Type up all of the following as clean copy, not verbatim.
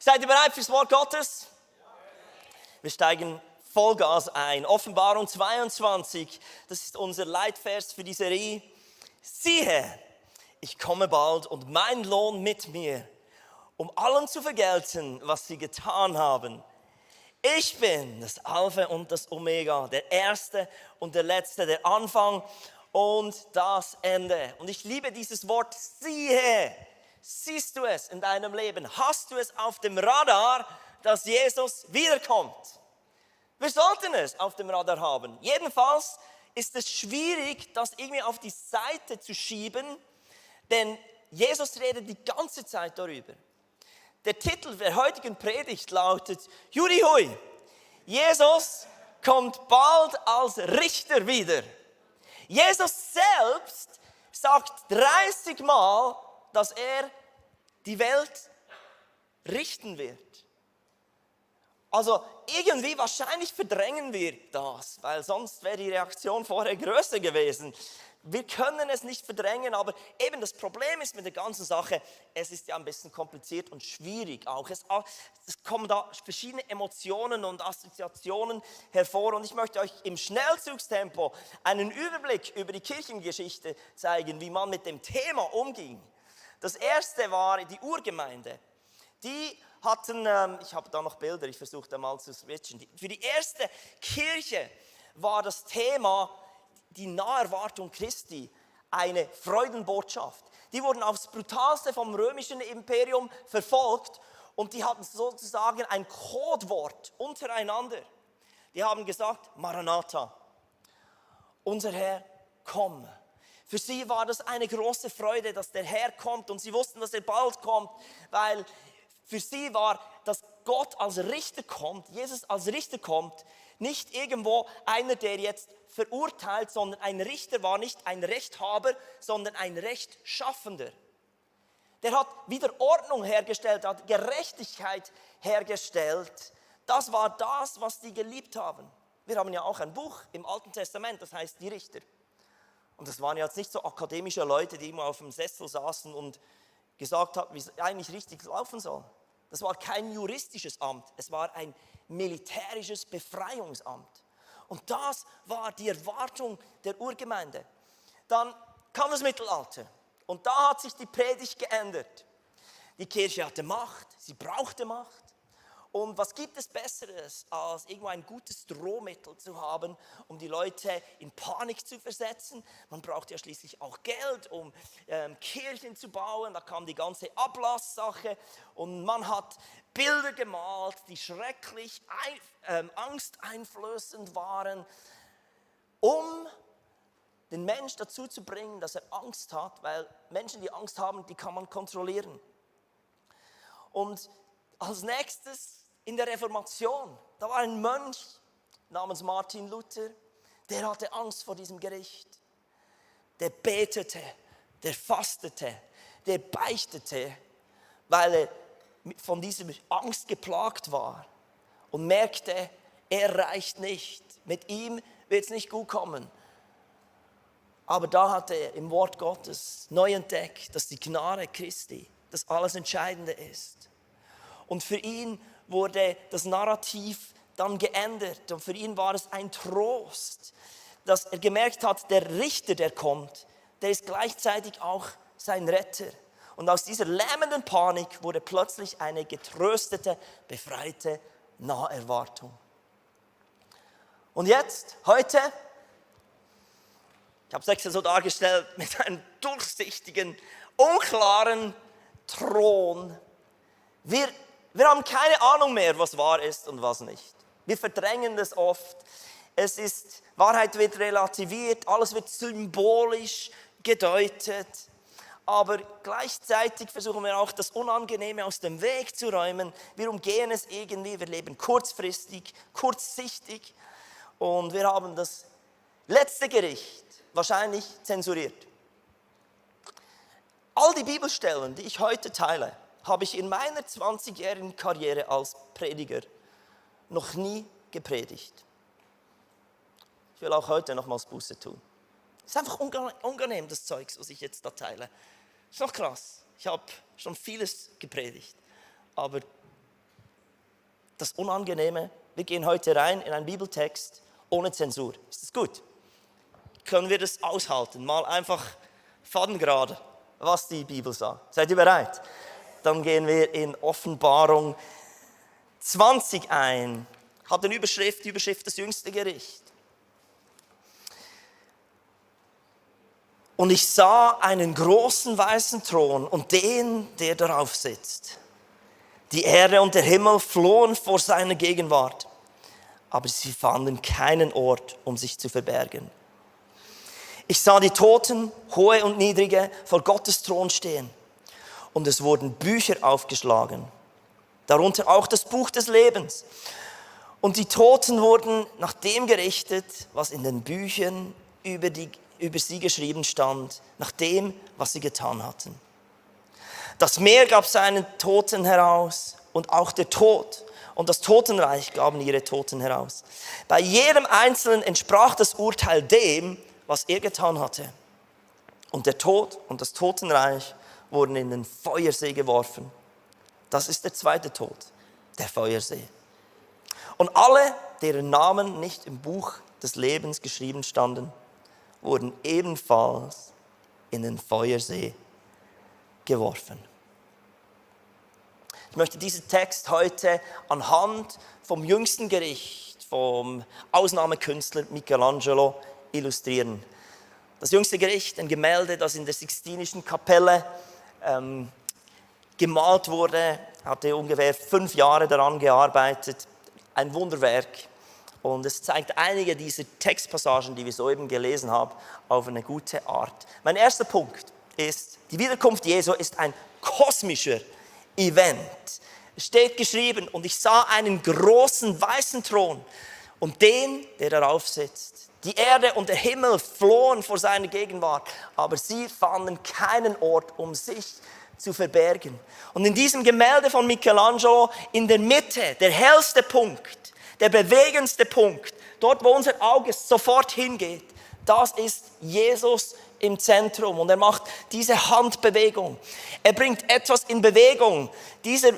Seid ihr bereit fürs Wort Gottes? Wir steigen Vollgas ein. Offenbarung 22, das ist unser Leitvers für die Serie. Siehe, ich komme bald und mein Lohn mit mir, um allen zu vergelten, was sie getan haben. Ich bin das Alpha und das Omega, der Erste und der Letzte, der Anfang und das Ende. Und ich liebe dieses Wort, siehe. Siehst du es in deinem Leben? Hast du es auf dem Radar, dass Jesus wiederkommt? Wir sollten es auf dem Radar haben. Jedenfalls ist es schwierig, das irgendwie auf die Seite zu schieben, denn Jesus redet die ganze Zeit darüber. Der Titel der heutigen Predigt lautet, Juri Hui, Jesus kommt bald als Richter wieder. Jesus selbst sagt 30 Mal, dass er die Welt richten wird. Also irgendwie wahrscheinlich verdrängen wir das, weil sonst wäre die Reaktion vorher größer gewesen. Wir können es nicht verdrängen, aber eben das Problem ist mit der ganzen Sache, es ist ja ein bisschen kompliziert und schwierig auch. Es kommen da verschiedene Emotionen und Assoziationen hervor und ich möchte euch im Schnellzugstempo einen Überblick über die Kirchengeschichte zeigen, wie man mit dem Thema umging. Das erste war die Urgemeinde. Die hatten, ich habe da noch Bilder, ich versuche da mal zu switchen. Für die erste Kirche war das Thema die Naherwartung Christi, eine Freudenbotschaft. Die wurden aufs Brutalste vom römischen Imperium verfolgt und die hatten sozusagen ein Codewort untereinander. Die haben gesagt, Maranatha, unser Herr, komm. Für sie war das eine große Freude, dass der Herr kommt und sie wussten, dass er bald kommt, weil für sie war, dass Gott als Richter kommt, Jesus als Richter kommt, nicht irgendwo einer, der jetzt verurteilt, sondern ein Richter war nicht ein Rechthaber, sondern ein Rechtschaffender. Der hat wieder Ordnung hergestellt, hat Gerechtigkeit hergestellt. Das war das, was die geliebt haben. Wir haben ja auch ein Buch im Alten Testament, das heißt die Richter. Und das waren jetzt nicht so akademische Leute, die immer auf dem Sessel saßen und gesagt haben, wie es eigentlich richtig laufen soll. Das war kein juristisches Amt, es war ein militärisches Befreiungsamt. Und das war die Erwartung der Urgemeinde. Dann kam das Mittelalter und da hat sich die Predigt geändert. Die Kirche hatte Macht, sie brauchte Macht. Und was gibt es Besseres, als irgendwo ein gutes Drohmittel zu haben, um die Leute in Panik zu versetzen? Man braucht ja schließlich auch Geld, um Kirchen zu bauen. Da kam die ganze Ablasssache und man hat Bilder gemalt, die schrecklich angsteinflößend waren, um den Mensch dazu zu bringen, dass er Angst hat, weil Menschen, die Angst haben, die kann man kontrollieren. Und als nächstes in der Reformation, da war ein Mönch namens Martin Luther, der hatte Angst vor diesem Gericht. Der betete, der fastete, der beichtete, weil er von dieser Angst geplagt war und merkte, er reicht nicht, mit ihm wird es nicht gut kommen. Aber da hat er im Wort Gottes neu entdeckt, dass die Gnade Christi das alles Entscheidende ist. Und für ihn wurde das Narrativ dann geändert und für ihn war es ein Trost, dass er gemerkt hat, der Richter, der kommt, der ist gleichzeitig auch sein Retter. Und aus dieser lähmenden Panik wurde plötzlich eine getröstete, befreite Naherwartung. Und jetzt, heute, ich habe es extra so dargestellt, mit einem durchsichtigen, unklaren Thron. Wir haben keine Ahnung mehr, was wahr ist und was nicht. Wir verdrängen das oft. Wahrheit wird relativiert, alles wird symbolisch gedeutet. Aber gleichzeitig versuchen wir auch, das Unangenehme aus dem Weg zu räumen. Wir umgehen es irgendwie, wir leben kurzfristig, kurzsichtig. Und wir haben das letzte Gericht wahrscheinlich zensuriert. All die Bibelstellen, die ich heute teile, habe ich in meiner 20-jährigen Karriere als Prediger noch nie gepredigt. Ich will auch heute nochmals Buße tun. Es ist einfach unangenehm, das Zeugs, was ich jetzt da teile. Ist noch krass. Ich habe schon vieles gepredigt. aber das Unangenehme, wir gehen heute rein in einen Bibeltext ohne Zensur. Ist das gut? Können wir das aushalten? Mal einfach fadengerade, was die Bibel sagt. Seid ihr bereit? Dann gehen wir in Offenbarung 20 ein. Hat eine Überschrift, die Überschrift das jüngste Gericht. Und ich sah einen großen weißen Thron und den, der darauf sitzt. Die Erde und der Himmel flohen vor seiner Gegenwart, aber sie fanden keinen Ort, um sich zu verbergen. Ich sah die Toten, hohe und niedrige, vor Gottes Thron stehen. Und es wurden Bücher aufgeschlagen, darunter auch das Buch des Lebens. Und die Toten wurden nach dem gerichtet, was in den Büchern über sie geschrieben stand, nach dem, was sie getan hatten. Das Meer gab seinen Toten heraus und auch der Tod und das Totenreich gaben ihre Toten heraus. Bei jedem Einzelnen entsprach das Urteil dem, was er getan hatte. Und der Tod und das Totenreich wurden in den Feuersee geworfen. Das ist der zweite Tod, der Feuersee. Und alle, deren Namen nicht im Buch des Lebens geschrieben standen, wurden ebenfalls in den Feuersee geworfen. Ich möchte diesen Text heute anhand vom jüngsten Gericht, vom Ausnahmekünstler Michelangelo illustrieren. Das jüngste Gericht, ein Gemälde, das in der Sixtinischen Kapelle gemalt wurde, hatte ungefähr 5 Jahre daran gearbeitet. Ein Wunderwerk. Und es zeigt einige dieser Textpassagen, die wir soeben gelesen haben, auf eine gute Art. Mein erster Punkt ist, die Wiederkunft Jesu ist ein kosmischer Event. Es steht geschrieben, und ich sah einen großen weißen Thron und den, der darauf sitzt. Die Erde und der Himmel flohen vor seiner Gegenwart, aber sie fanden keinen Ort, um sich zu verbergen. Und in diesem Gemälde von Michelangelo, in der Mitte, der hellste Punkt, der bewegendste Punkt, dort wo unser Auge sofort hingeht, das ist Jesus im Zentrum. Und er macht diese Handbewegung. Er bringt etwas in Bewegung. Dieser,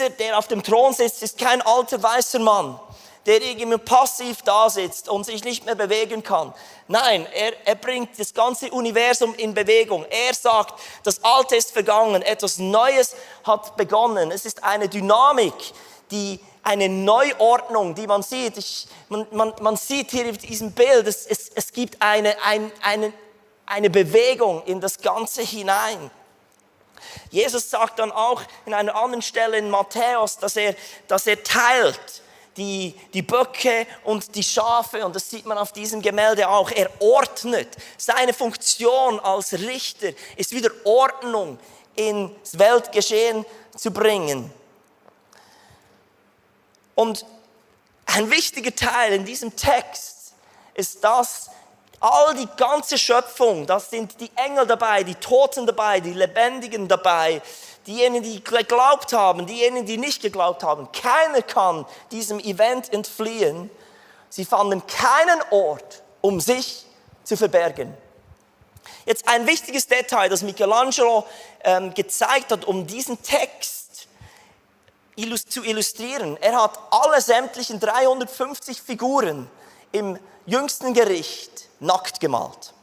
der auf dem Thron sitzt, ist kein alter weißer Mann, der irgendwie passiv da sitzt und sich nicht mehr bewegen kann. Nein, er bringt das ganze Universum in Bewegung. Er sagt, das Alte ist vergangen, etwas Neues hat begonnen. Es ist eine Dynamik, eine Neuordnung, die man sieht. Man sieht hier in diesem Bild, es gibt eine Bewegung in das Ganze hinein. Jesus sagt dann auch in einer anderen Stelle in Matthäus, dass er teilt die Böcke und die Schafe, und das sieht man auf diesem Gemälde auch. Er ordnet. Seine Funktion als Richter ist wieder Ordnung ins Weltgeschehen zu bringen. Und ein wichtiger Teil in diesem Text ist, dass die ganze Schöpfung, das sind die Engel dabei, die Toten dabei, die Lebendigen dabei, diejenigen, die geglaubt haben, diejenigen, die nicht geglaubt haben. Keiner kann diesem Event entfliehen. Sie fanden keinen Ort, um sich zu verbergen. Jetzt ein wichtiges Detail, das Michelangelo gezeigt hat, um diesen Text zu illustrieren. Er hat alle sämtlichen 350 Figuren im jüngsten Gericht nackt gemalt.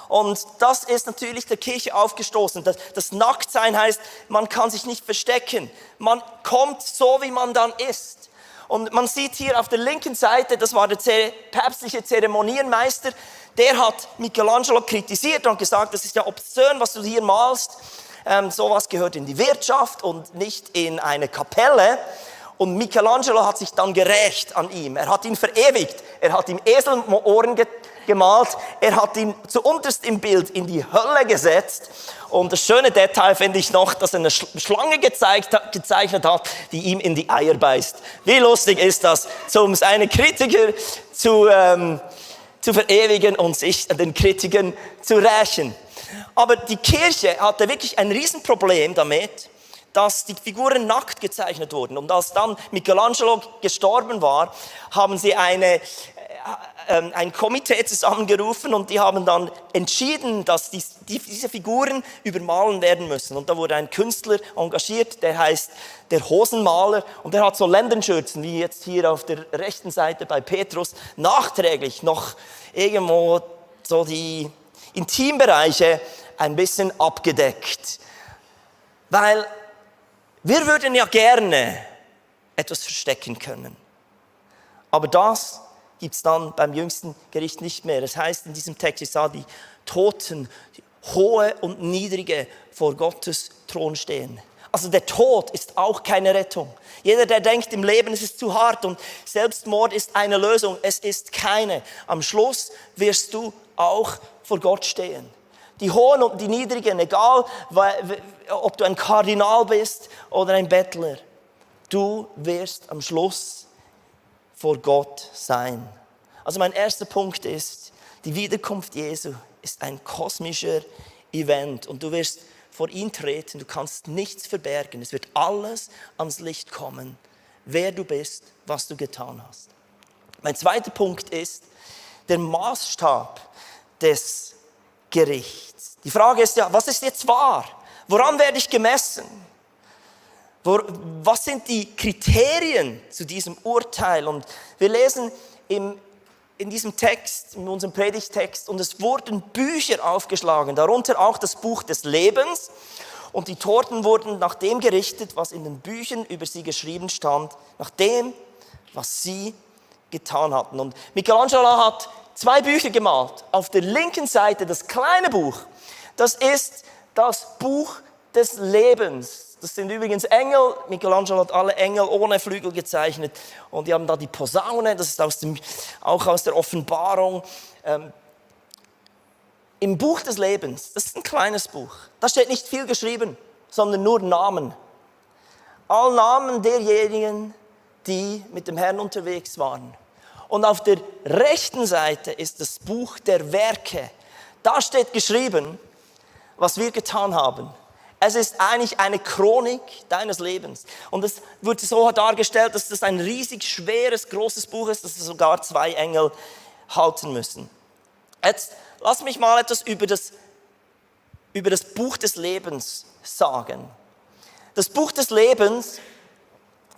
Und das ist natürlich der Kirche aufgestoßen. Das Nacktsein heißt, man kann sich nicht verstecken. Man kommt so, wie man dann ist. Und man sieht hier auf der linken Seite, das war der päpstliche Zeremonienmeister, der hat Michelangelo kritisiert und gesagt, das ist ja obszön, was du hier malst. Sowas gehört in die Wirtschaft und nicht in eine Kapelle. Und Michelangelo hat sich dann gerächt an ihm. Er hat ihn verewigt. Er hat ihm Eselohren gemalt. Er hat ihn zuunterst im Bild in die Hölle gesetzt. Und das schöne Detail finde ich noch, dass er eine Schlange gezeichnet hat, die ihm in die Eier beißt. Wie lustig ist das, um seine Kritiker zu verewigen und sich an den Kritikern zu rächen. Aber die Kirche hatte wirklich ein Riesenproblem damit, dass die Figuren nackt gezeichnet wurden. Und als dann Michelangelo gestorben war, haben sie ein Komitee zusammengerufen und die haben dann entschieden, dass diese Figuren übermalen werden müssen. Und da wurde ein Künstler engagiert, der heißt der Hosenmaler und der hat so Lendenschürzen, wie jetzt hier auf der rechten Seite bei Petrus, nachträglich noch irgendwo so die Intimbereiche ein bisschen abgedeckt. Weil wir würden ja gerne etwas verstecken können. Aber das gibt es dann beim jüngsten Gericht nicht mehr. Das heißt in diesem Text, ich sah die Toten, die hohe und niedrige vor Gottes Thron stehen. Also der Tod ist auch keine Rettung. Jeder, der denkt, im Leben ist es zu hart und Selbstmord ist eine Lösung, es ist keine. Am Schluss wirst du auch vor Gott stehen. Die Hohen und die Niedrigen, egal ob du ein Kardinal bist oder ein Bettler, du wirst am Schluss vor Gott sein. Also mein erster Punkt ist, die Wiederkunft Jesu ist ein kosmischer Event und du wirst vor ihn treten, du kannst nichts verbergen. Es wird alles ans Licht kommen, wer du bist, was du getan hast. Mein zweiter Punkt ist der Maßstab des Gerichts. Die Frage ist ja, was ist jetzt wahr? Woran werde ich gemessen? Was sind die Kriterien zu diesem Urteil? Und wir lesen in diesem Text, in unserem Predigtext, und es wurden Bücher aufgeschlagen, darunter auch das Buch des Lebens. Und die Toten wurden nach dem gerichtet, was in den Büchern über sie geschrieben stand, nach dem, was sie getan hatten. Und Michelangelo hat 2 Bücher gemalt. Auf der linken Seite das kleine Buch, das ist das Buch des Lebens. Das sind übrigens Engel. Michelangelo hat alle Engel ohne Flügel gezeichnet. Und die haben da die Posaune, das ist auch aus der Offenbarung. Im Buch des Lebens, das ist ein kleines Buch. Da steht nicht viel geschrieben, sondern nur Namen. All Namen derjenigen, die mit dem Herrn unterwegs waren. Und auf der rechten Seite ist das Buch der Werke. Da steht geschrieben, was wir getan haben. Es ist eigentlich eine Chronik deines Lebens. Und es wird so dargestellt, dass das ein riesig schweres, großes Buch ist, dass es sogar 2 Engel halten müssen. Jetzt lass mich mal etwas über das Buch des Lebens sagen. Das Buch des Lebens,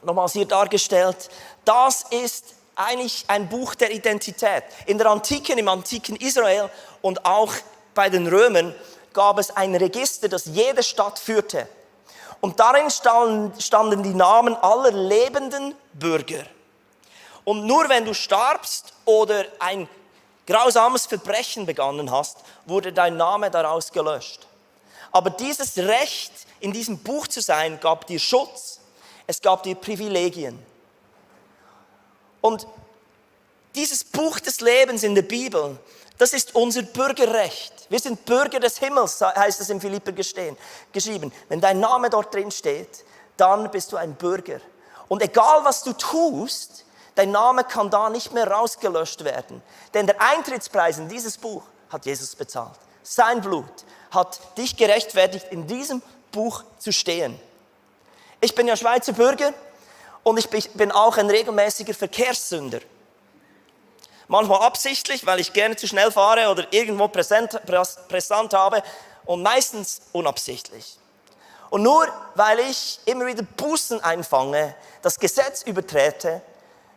nochmals hier dargestellt, das ist eigentlich ein Buch der Identität. Im antiken Israel und auch bei den Römern gab es ein Register, das jede Stadt führte. Und darin standen die Namen aller lebenden Bürger. Und nur wenn du starbst oder ein grausames Verbrechen begangen hast, wurde dein Name daraus gelöscht. Aber dieses Recht, in diesem Buch zu sein, gab dir Schutz, es gab dir Privilegien. Und dieses Buch des Lebens in der Bibel, das ist unser Bürgerrecht. Wir sind Bürger des Himmels, heißt es im Philipper geschrieben. Wenn dein Name dort drin steht, dann bist du ein Bürger. Und egal was du tust, dein Name kann da nicht mehr rausgelöscht werden. Denn der Eintrittspreis in dieses Buch hat Jesus bezahlt. Sein Blut hat dich gerechtfertigt, in diesem Buch zu stehen. Ich bin ja Schweizer Bürger und ich bin auch ein regelmäßiger Verkehrssünder. Manchmal absichtlich, weil ich gerne zu schnell fahre oder irgendwo Präsent habe und meistens unabsichtlich. Und nur weil ich immer wieder Bußen einfange, das Gesetz übertrete,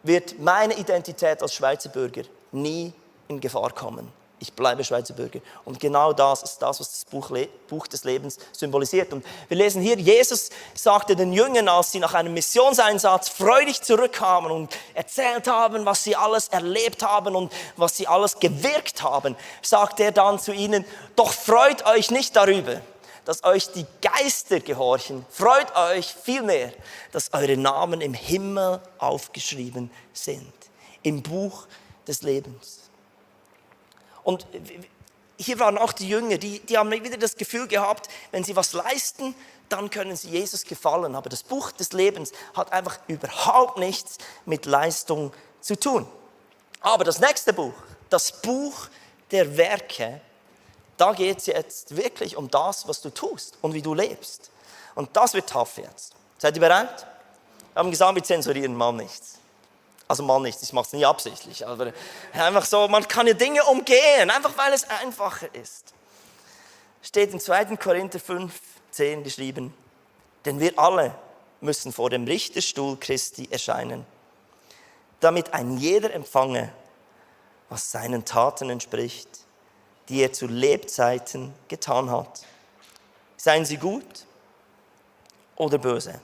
wird meine Identität als Schweizer Bürger nie in Gefahr kommen. Ich bleibe Schweizer Bürger. Und genau das ist das, was das Buch des Lebens symbolisiert. Und wir lesen hier, Jesus sagte den Jüngern, als sie nach einem Missionseinsatz freudig zurückkamen und erzählt haben, was sie alles erlebt haben und was sie alles gewirkt haben, sagt er dann zu ihnen, doch freut euch nicht darüber, dass euch die Geister gehorchen. Freut euch vielmehr, dass eure Namen im Himmel aufgeschrieben sind, im Buch des Lebens. Und hier waren auch die Jünger, die haben wieder das Gefühl gehabt, wenn sie was leisten, dann können sie Jesus gefallen. Aber das Buch des Lebens hat einfach überhaupt nichts mit Leistung zu tun. Aber das nächste Buch, das Buch der Werke, da geht es jetzt wirklich um das, was du tust und wie du lebst. Und das wird tough jetzt. Seid ihr bereit? Wir haben gesagt, wir zensurieren mal nichts. Also mal nicht, ich mache es nie absichtlich. Aber einfach so, man kann ja Dinge umgehen, einfach weil es einfacher ist. Steht in 2. Korinther 5,10 geschrieben, denn wir alle müssen vor dem Richterstuhl Christi erscheinen, damit ein jeder empfange, was seinen Taten entspricht, die er zu Lebzeiten getan hat. Seien sie gut oder böse.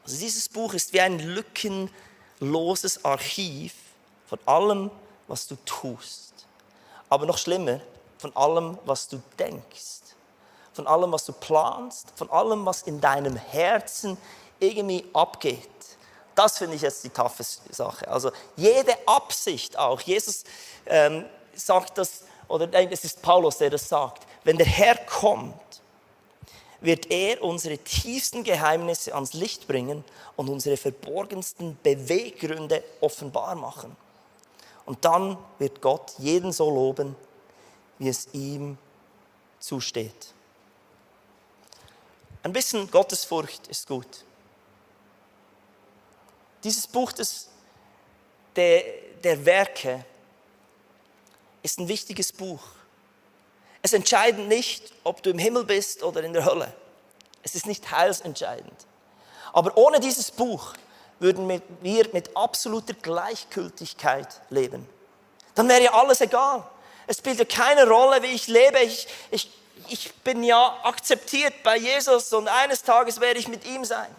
Also dieses Buch ist wie ein lückenloses Archiv von allem, was du tust. Aber noch schlimmer, von allem, was du denkst. Von allem, was du planst, von allem, was in deinem Herzen irgendwie abgeht. Das finde ich jetzt die taffe Sache. Also jede Absicht auch. Jesus sagt das, oder nein, es ist Paulus, der das sagt. Wenn der Herr kommt, wird er unsere tiefsten Geheimnisse ans Licht bringen und unsere verborgensten Beweggründe offenbar machen. Und dann wird Gott jeden so loben, wie es ihm zusteht. Ein bisschen Gottesfurcht ist gut. Dieses Buch der Werke ist ein wichtiges Buch. Es entscheidet nicht, ob du im Himmel bist oder in der Hölle. Es ist nicht heilsentscheidend. Aber ohne dieses Buch würden wir mit absoluter Gleichgültigkeit leben. Dann wäre ja alles egal. Es spielt ja keine Rolle, wie ich lebe. Ich bin ja akzeptiert bei Jesus und eines Tages werde ich mit ihm sein.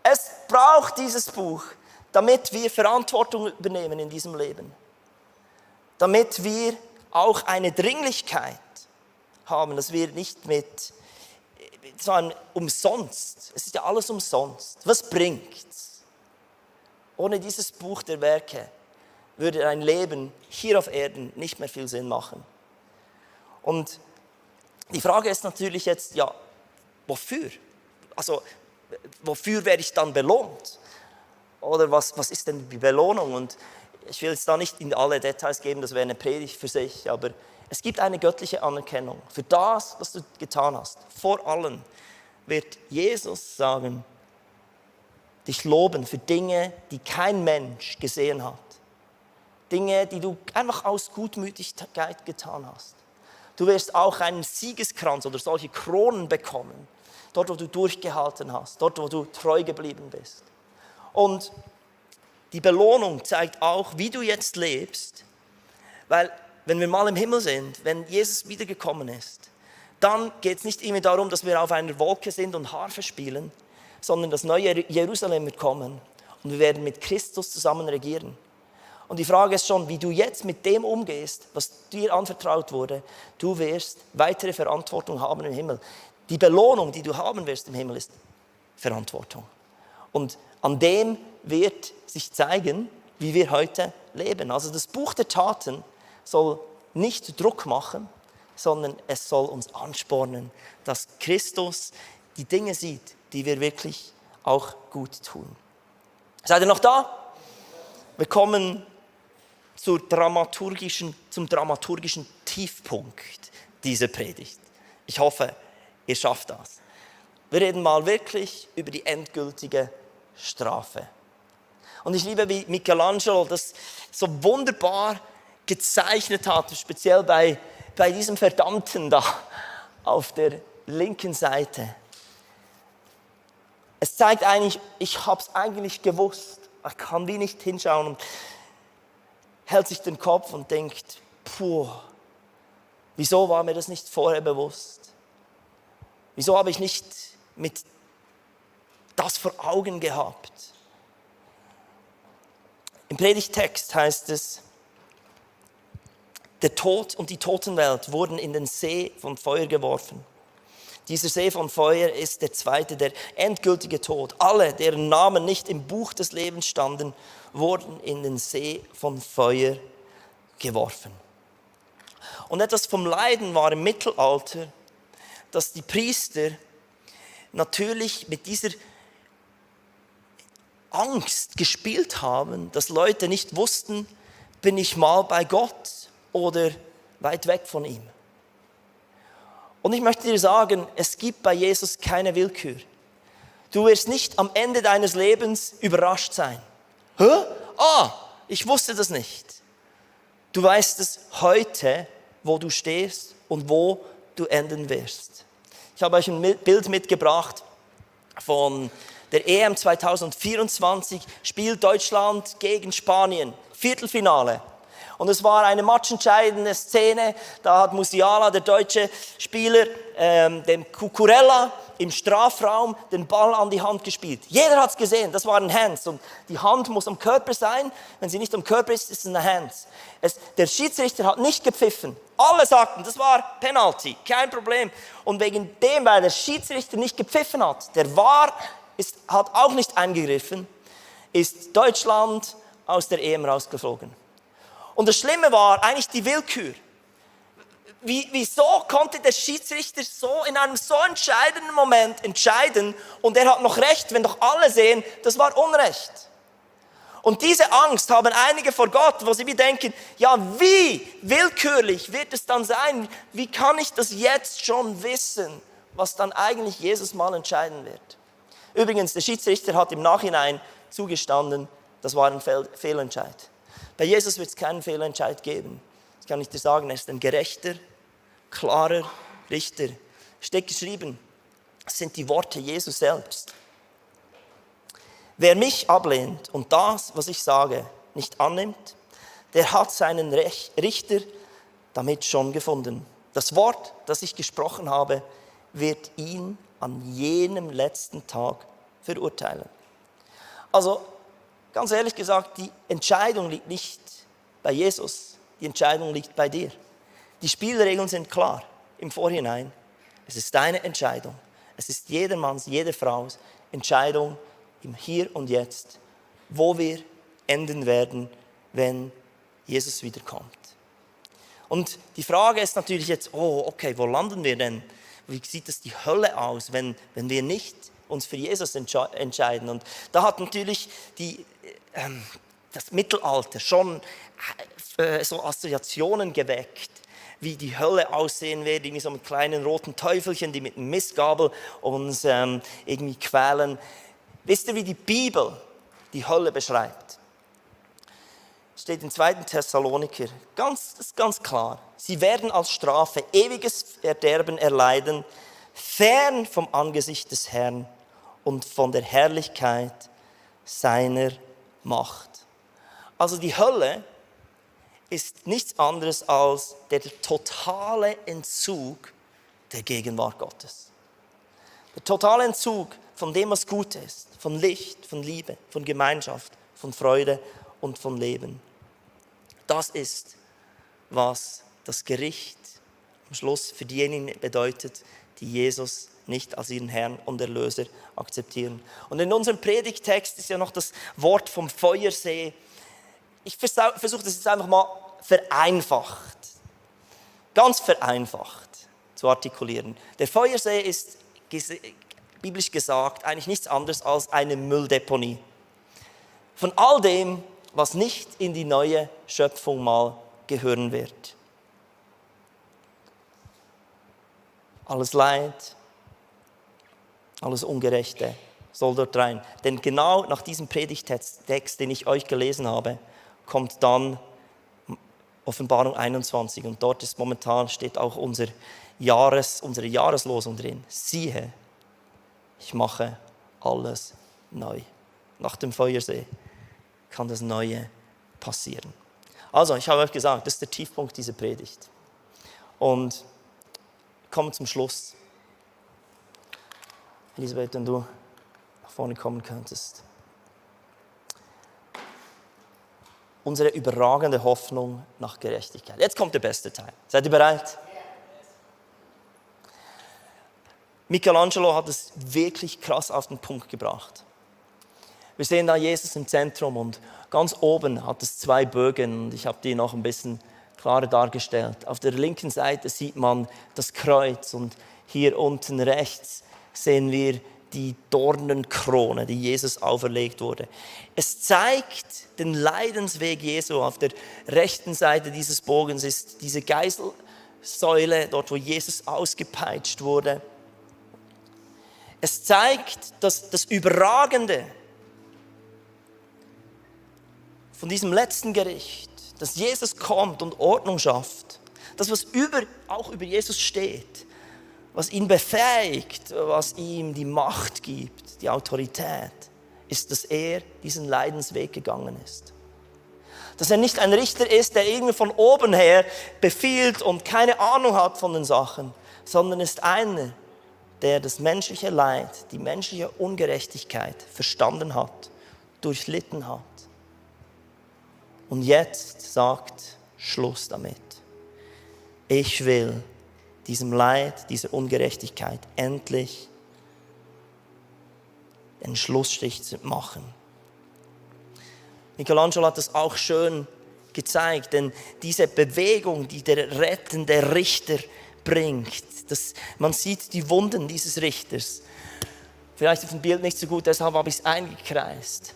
Es braucht dieses Buch, damit wir Verantwortung übernehmen in diesem Leben. Damit wir auch eine Dringlichkeit haben, dass wir nicht mit so einem umsonst, es ist ja alles umsonst. Was bringt's? Ohne dieses Buch der Werke würde ein Leben hier auf Erden nicht mehr viel Sinn machen. Und die Frage ist natürlich jetzt, ja, wofür? Also, wofür werde ich dann belohnt? Oder was ist denn die Belohnung? Und ich will jetzt da nicht in alle Details geben, das wäre eine Predigt für sich, aber es gibt eine göttliche Anerkennung für das, was du getan hast. Vor allem wird Jesus sagen, dich loben für Dinge, die kein Mensch gesehen hat. Dinge, die du einfach aus Gutmütigkeit getan hast. Du wirst auch einen Siegeskranz oder solche Kronen bekommen, dort, wo du durchgehalten hast, dort, wo du treu geblieben bist. Und die Belohnung zeigt auch, wie du jetzt lebst, weil wenn wir mal im Himmel sind, wenn Jesus wiedergekommen ist, dann geht es nicht immer darum, dass wir auf einer Wolke sind und Harfe spielen, sondern das neue Jerusalem wird kommen und wir werden mit Christus zusammen regieren. Und die Frage ist schon, wie du jetzt mit dem umgehst, was dir anvertraut wurde. Du wirst weitere Verantwortung haben im Himmel. Die Belohnung, die du haben wirst im Himmel, ist Verantwortung. Und an dem wird sich zeigen, wie wir heute leben. Also das Buch der Taten soll nicht Druck machen, sondern es soll uns anspornen, dass Christus die Dinge sieht, die wir wirklich auch gut tun. Seid ihr noch da? Wir kommen zum dramaturgischen Tiefpunkt dieser Predigt. Ich hoffe, ihr schafft das. Wir reden mal wirklich über die endgültige Strafe. Und ich liebe, wie Michelangelo das so wunderbar gezeichnet hat, speziell bei diesem Verdammten da auf der linken Seite. Es zeigt eigentlich, ich habe es eigentlich gewusst. Ich kann wie nicht hinschauen und hält sich den Kopf und denkt, puh, wieso war mir das nicht vorher bewusst? Wieso habe ich nicht mit das vor Augen gehabt? Im Predigtext heißt es, der Tod und die Totenwelt wurden in den See von Feuer geworfen. Dieser See von Feuer ist der zweite, der endgültige Tod. Alle, deren Namen nicht im Buch des Lebens standen, wurden in den See von Feuer geworfen. Und etwas vom Leiden war im Mittelalter, dass die Priester natürlich mit dieser Angst gespielt haben, dass Leute nicht wussten, bin ich mal bei Gott oder weit weg von ihm. Und ich möchte dir sagen, es gibt bei Jesus keine Willkür. Du wirst nicht am Ende deines Lebens überrascht sein. Hä? Ich wusste das nicht. Du weißt es heute, wo du stehst und wo du enden wirst. Ich habe euch ein Bild mitgebracht von der EM 2024, spielt Deutschland gegen Spanien, Viertelfinale. Und es war eine matchentscheidende Szene, da hat Musiala, der deutsche Spieler, dem Cucurella im Strafraum den Ball an die Hand gespielt. Jeder hat es gesehen, das waren Hands und die Hand muss am Körper sein. Wenn sie nicht am Körper ist, ist es eine Hands. Der Schiedsrichter hat nicht gepfiffen. Alle sagten, das war Penalty, kein Problem. Und wegen dem, weil der Schiedsrichter nicht gepfiffen hat, der VAR hat auch nicht eingegriffen, ist Deutschland aus der EM rausgeflogen. Und das Schlimme war eigentlich die Willkür. Wieso konnte der Schiedsrichter so in einem so entscheidenden Moment entscheiden und er hat noch recht, wenn doch alle sehen, das war Unrecht. Und diese Angst haben einige vor Gott, wo sie wie denken, ja, wie willkürlich wird es dann sein? Wie kann ich das jetzt schon wissen, was dann eigentlich Jesus mal entscheiden wird? Übrigens, der Schiedsrichter hat im Nachhinein zugestanden, das war ein Fehlentscheid. Bei Jesus wird es keinen Fehlentscheid geben. Das kann ich dir sagen, er ist ein gerechter, klarer Richter. Steht geschrieben, das sind die Worte Jesus selbst. Wer mich ablehnt und das, was ich sage, nicht annimmt, der hat seinen Richter damit schon gefunden. Das Wort, das ich gesprochen habe, wird ihn an jenem letzten Tag verurteilen. Also, ganz ehrlich gesagt, die Entscheidung liegt nicht bei Jesus, die Entscheidung liegt bei dir. Die Spielregeln sind klar im Vorhinein. Es ist deine Entscheidung. Es ist jedermanns, jeder Frau's Entscheidung im Hier und Jetzt, wo wir enden werden, wenn Jesus wiederkommt. Und die Frage ist natürlich jetzt, okay, wo landen wir denn? Wie sieht es die Hölle aus, wenn wir nicht uns für Jesus entscheiden? Und da hat natürlich das Mittelalter schon so Assoziationen geweckt, wie die Hölle aussehen wird, irgendwie so mit kleinen roten Teufelchen, die mit einem Mistgabel uns irgendwie quälen. Wisst ihr, wie die Bibel die Hölle beschreibt? Steht in 2. Thessaloniker, ganz klar. Sie werden als Strafe ewiges Verderben erleiden, fern vom Angesicht des Herrn und von der Herrlichkeit seiner Macht. Also die Hölle ist nichts anderes als der totale Entzug der Gegenwart Gottes. Der totale Entzug von dem, was gut ist, von Licht, von Liebe, von Gemeinschaft, von Freude und von Leben. Das ist, was das Gericht am Schluss für diejenigen bedeutet, die Jesus nicht als ihren Herrn und Erlöser akzeptieren. Und in unserem Predigttext ist ja noch das Wort vom Feuersee. Ich versuche das jetzt einfach mal vereinfacht, ganz vereinfacht zu artikulieren. Der Feuersee ist biblisch gesagt eigentlich nichts anderes als eine Mülldeponie. Von all dem, was nicht in die neue Schöpfung mal gehören wird. Alles Leid, alles Ungerechte soll dort rein. Denn genau nach diesem Predigttext, den ich euch gelesen habe, kommt dann Offenbarung 21. Und dort ist momentan, steht auch unsere Jahreslosung drin. Siehe, ich mache alles neu. Nach dem Feuersee kann das Neue passieren. Also, ich habe euch gesagt, das ist der Tiefpunkt dieser Predigt. Und kommen zum Schluss. Elisabeth, wenn du nach vorne kommen könntest. Unsere überragende Hoffnung nach Gerechtigkeit. Jetzt kommt der beste Teil. Seid ihr bereit? Michelangelo hat es wirklich krass auf den Punkt gebracht. Wir sehen da Jesus im Zentrum und ganz oben hat es 2 Bögen und ich habe die noch ein bisschen klarer dargestellt. Auf der linken Seite sieht man das Kreuz und hier unten rechts sehen wir die Dornenkrone, die Jesus auferlegt wurde. Es zeigt den Leidensweg Jesu. Auf der rechten Seite dieses Bogens ist diese Geißelsäule, dort wo Jesus ausgepeitscht wurde. Es zeigt das Überragende von diesem letzten Gericht, dass Jesus kommt und Ordnung schafft, das, was auch über Jesus steht, was ihn befähigt, was ihm die Macht gibt, die Autorität, ist, dass er diesen Leidensweg gegangen ist. Dass er nicht ein Richter ist, der irgendwie von oben her befiehlt und keine Ahnung hat von den Sachen, sondern ist einer, der das menschliche Leid, die menschliche Ungerechtigkeit verstanden hat, durchlitten hat. Und jetzt sagt, Schluss damit. Ich will diesem Leid, dieser Ungerechtigkeit endlich einen Schlussstrich machen. Michelangelo hat das auch schön gezeigt, denn diese Bewegung, die der rettende Richter bringt, man sieht die Wunden dieses Richters. Vielleicht auf dem Bild nicht so gut, deshalb habe ich es eingekreist.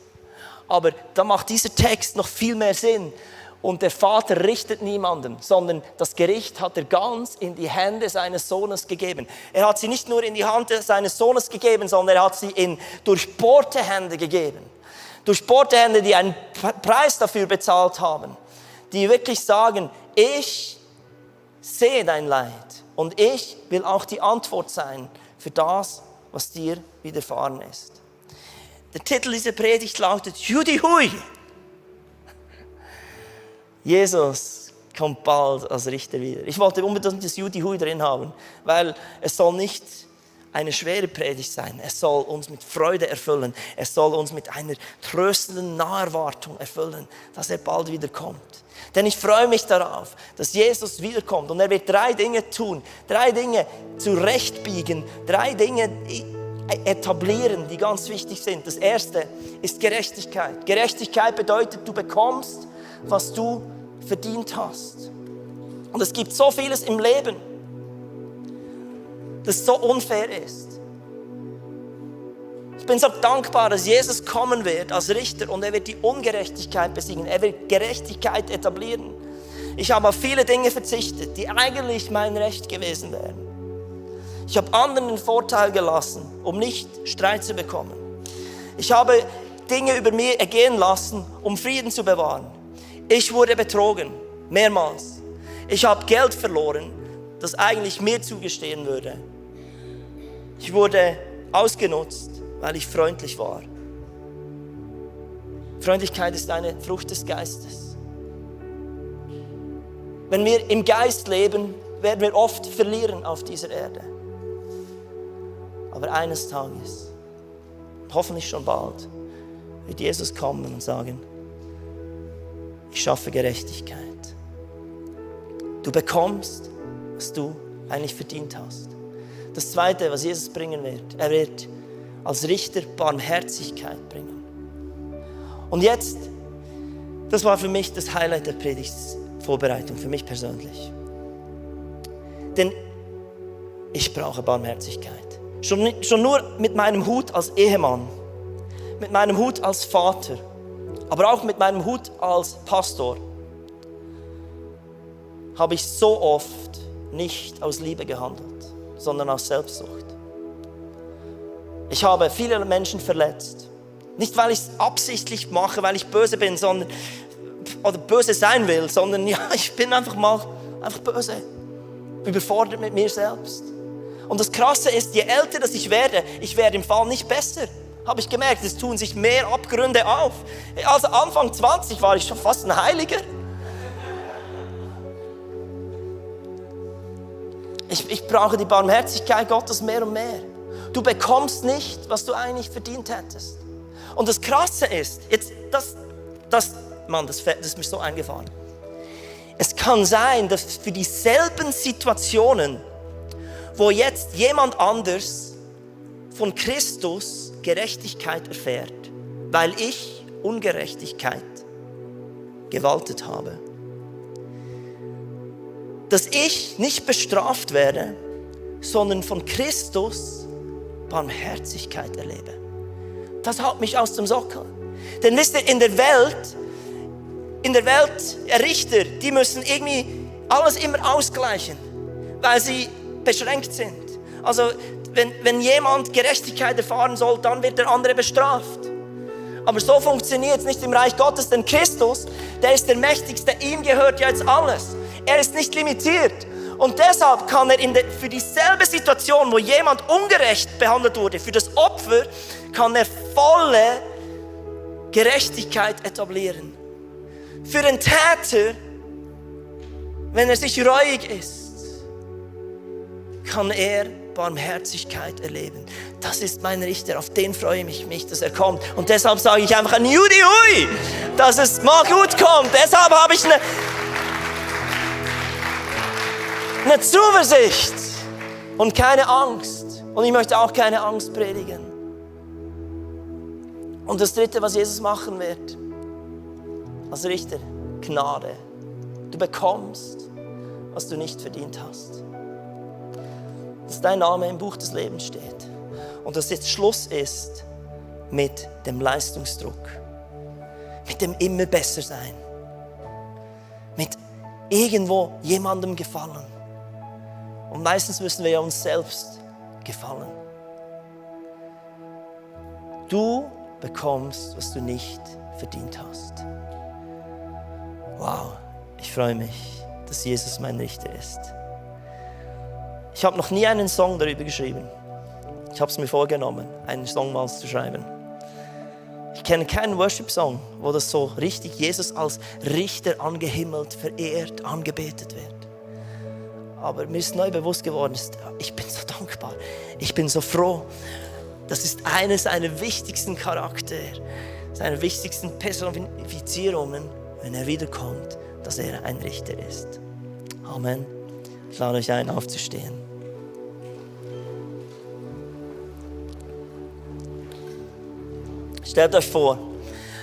Aber da macht dieser Text noch viel mehr Sinn. Und der Vater richtet niemanden, sondern das Gericht hat er ganz in die Hände seines Sohnes gegeben. Er hat sie nicht nur in die Hand seines Sohnes gegeben, sondern er hat sie in durchbohrte Hände gegeben. Durchbohrte Hände, die einen Preis dafür bezahlt haben. Die wirklich sagen, ich sehe dein Leid und ich will auch die Antwort sein für das, was dir widerfahren ist. Der Titel dieser Predigt lautet Judy Hui. Jesus kommt bald als Richter wieder. Ich wollte unbedingt das Judy Hui drin haben, weil es soll nicht eine schwere Predigt sein. Es soll uns mit Freude erfüllen. Es soll uns mit einer tröstenden Naherwartung erfüllen, dass er bald wieder kommt. Denn ich freue mich darauf, dass Jesus wiederkommt und er wird 3 Dinge tun, 3 Dinge zurechtbiegen, 3 Dinge etablieren, die ganz wichtig sind. Das erste ist Gerechtigkeit. Gerechtigkeit bedeutet, du bekommst, was du verdient hast. Und es gibt so vieles im Leben, das so unfair ist. Ich bin so dankbar, dass Jesus kommen wird als Richter und er wird die Ungerechtigkeit besiegen. Er wird Gerechtigkeit etablieren. Ich habe auf viele Dinge verzichtet, die eigentlich mein Recht gewesen wären. Ich habe anderen den Vorteil gelassen, um nicht Streit zu bekommen. Ich habe Dinge über mir ergehen lassen, um Frieden zu bewahren. Ich wurde betrogen, mehrmals. Ich habe Geld verloren, das eigentlich mir zugestehen würde. Ich wurde ausgenutzt, weil ich freundlich war. Freundlichkeit ist eine Frucht des Geistes. Wenn wir im Geist leben, werden wir oft verlieren auf dieser Erde. Aber eines Tages, hoffentlich schon bald, wird Jesus kommen und sagen, ich schaffe Gerechtigkeit. Du bekommst, was du eigentlich verdient hast. Das Zweite, was Jesus bringen wird, er wird als Richter Barmherzigkeit bringen. Und jetzt, das war für mich das Highlight der Predigtvorbereitung, für mich persönlich. Denn ich brauche Barmherzigkeit. Schon nur mit meinem Hut als Ehemann, mit meinem Hut als Vater, aber auch mit meinem Hut als Pastor habe ich so oft nicht aus Liebe gehandelt, sondern aus Selbstsucht. Ich habe viele Menschen verletzt. Nicht, weil ich es absichtlich mache, weil ich böse bin, oder böse sein will, sondern ja, ich bin einfach böse. Überfordert mit mir selbst. Und das Krasse ist, je älter das ich werde im Fall nicht besser. Habe ich gemerkt, es tun sich mehr Abgründe auf. Also Anfang 20 war ich schon fast ein Heiliger. Ich brauche die Barmherzigkeit Gottes mehr und mehr. Du bekommst nicht, was du eigentlich verdient hättest. Und das Krasse ist, das ist mir so eingefahren. Es kann sein, dass für dieselben Situationen, wo jetzt jemand anders von Christus Gerechtigkeit erfährt, weil ich Ungerechtigkeit gewaltet habe, dass ich nicht bestraft werde, sondern von Christus Barmherzigkeit erlebe. Das haut mich aus dem Sockel. Denn wisst ihr, in der Welt Richter, die müssen irgendwie alles immer ausgleichen, weil sie beschränkt sind. Also wenn jemand Gerechtigkeit erfahren soll, dann wird der andere bestraft. Aber so funktioniert es nicht im Reich Gottes, denn Christus, der ist der Mächtigste, ihm gehört ja jetzt alles. Er ist nicht limitiert. Und deshalb kann er für dieselbe Situation, wo jemand ungerecht behandelt wurde, für das Opfer, kann er volle Gerechtigkeit etablieren. Für den Täter, wenn er sich reuig ist, kann er Barmherzigkeit erleben. Das ist mein Richter, auf den freue ich mich, dass er kommt. Und deshalb sage ich einfach ein Judi hui, dass es mal gut kommt. Deshalb habe ich eine Zuversicht und keine Angst. Und ich möchte auch keine Angst predigen. Und das Dritte, was Jesus machen wird, als Richter, Gnade. Du bekommst, was du nicht verdient hast. Dass dein Name im Buch des Lebens steht. Und dass jetzt Schluss ist mit dem Leistungsdruck. Mit dem immer besser sein. Mit irgendwo jemandem gefallen. Und meistens müssen wir ja uns selbst gefallen. Du bekommst, was du nicht verdient hast. Wow, ich freue mich, dass Jesus mein Richter ist. Ich habe noch nie einen Song darüber geschrieben. Ich habe es mir vorgenommen, einen Song mal zu schreiben. Ich kenne keinen Worship-Song, wo das so richtig Jesus als Richter angehimmelt, verehrt, angebetet wird. Aber mir ist neu bewusst geworden, ich bin so dankbar, ich bin so froh. Das ist eine seiner wichtigsten Charaktere, seiner wichtigsten Personifizierungen, wenn er wiederkommt, dass er ein Richter ist. Amen. Ich lade euch ein, aufzustehen. Stellt euch vor,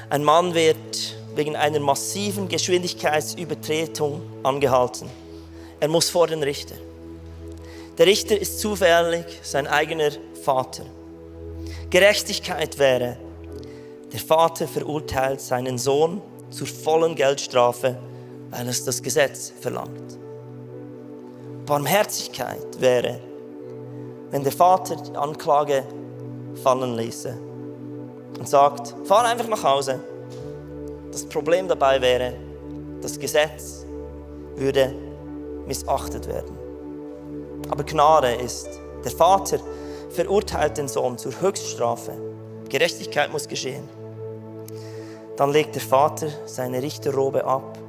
ein Mann wird wegen einer massiven Geschwindigkeitsübertretung angehalten. Er muss vor den Richter. Der Richter ist zufällig sein eigener Vater. Gerechtigkeit wäre, der Vater verurteilt seinen Sohn zur vollen Geldstrafe, weil es das Gesetz verlangt. Barmherzigkeit wäre, wenn der Vater die Anklage fallen ließe und sagt, fahr einfach nach Hause. Das Problem dabei wäre, das Gesetz würde missachtet werden. Aber Gnade ist, der Vater verurteilt den Sohn zur Höchststrafe. Gerechtigkeit muss geschehen. Dann legt der Vater seine Richterrobe ab,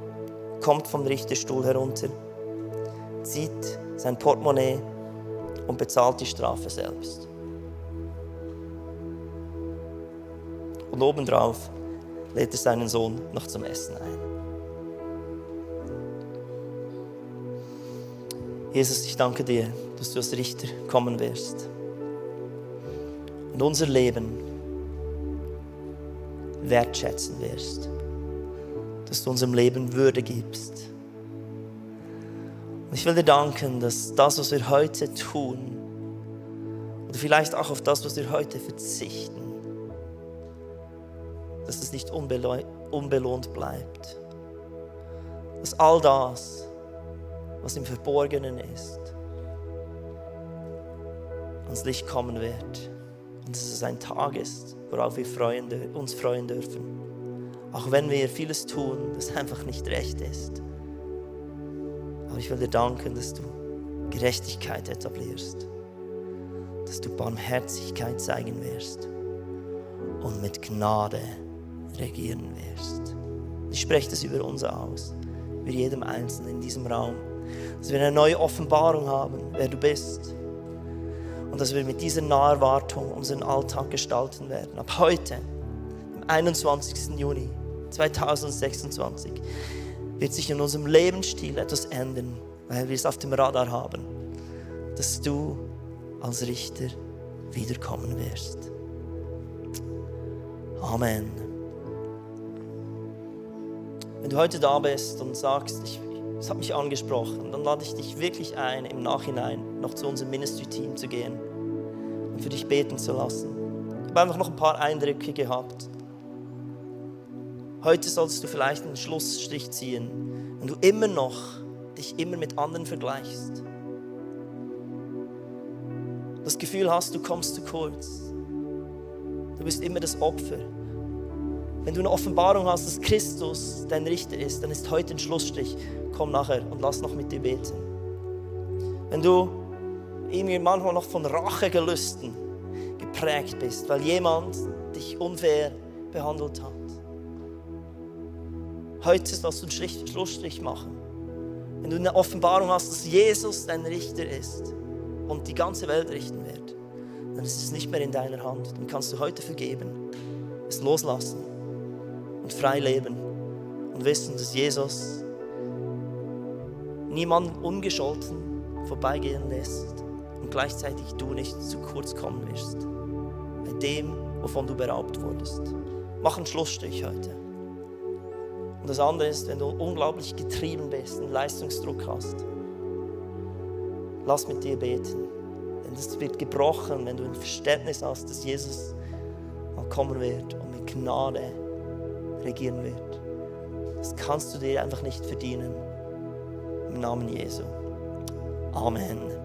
kommt vom Richterstuhl herunter, zieht sein Portemonnaie und bezahlt die Strafe selbst. Und obendrauf lädt er seinen Sohn noch zum Essen ein. Jesus, ich danke dir, dass du als Richter kommen wirst und unser Leben wertschätzen wirst, dass du unserem Leben Würde gibst. Und ich will dir danken, dass das, was wir heute tun, oder vielleicht auch auf das, was wir heute verzichten, dass es nicht unbelohnt bleibt. Dass all das, was im Verborgenen ist, ans Licht kommen wird. Und dass es ein Tag ist, worauf wir uns freuen dürfen. Auch wenn wir vieles tun, das einfach nicht recht ist. Aber ich will dir danken, dass du Gerechtigkeit etablierst. Dass du Barmherzigkeit zeigen wirst. Und mit Gnade regieren wirst. Ich spreche das über uns aus. Über jedem Einzelnen in diesem Raum. Dass wir eine neue Offenbarung haben, wer du bist. Und dass wir mit dieser Naherwartung unseren Alltag gestalten werden. Ab heute, am 21. Juni 2026, wird sich in unserem Lebensstil etwas ändern, weil wir es auf dem Radar haben, dass du als Richter wiederkommen wirst. Amen. Wenn du heute da bist und sagst, es hat mich angesprochen, dann lade ich dich wirklich ein, im Nachhinein noch zu unserem Ministry-Team zu gehen und für dich beten zu lassen. Ich habe einfach noch ein paar Eindrücke gehabt. Heute solltest du vielleicht einen Schlussstrich ziehen, wenn du dich immer mit anderen vergleichst. Das Gefühl hast, du kommst zu kurz. Du bist immer das Opfer. Wenn du eine Offenbarung hast, dass Christus dein Richter ist, dann ist heute ein Schlussstrich. Komm nachher und lass noch mit dir beten. Wenn du irgendwie manchmal noch von Rachegelüsten geprägt bist, weil jemand dich unfair behandelt hat. Heute sollst du einen Schlussstrich machen. Wenn du eine Offenbarung hast, dass Jesus dein Richter ist und die ganze Welt richten wird, dann ist es nicht mehr in deiner Hand. Dann kannst du heute vergeben, es loslassen und frei leben und wissen, dass Jesus niemanden ungescholten vorbeigehen lässt und gleichzeitig du nicht zu kurz kommen wirst bei dem, wovon du beraubt wurdest. Mach einen Schlussstrich heute. Und das andere ist, wenn du unglaublich getrieben bist, einen Leistungsdruck hast, lass mit dir beten. Denn das wird gebrochen, wenn du ein Verständnis hast, dass Jesus mal kommen wird und mit Gnade regieren wird. Das kannst du dir einfach nicht verdienen. Im Namen Jesu. Amen.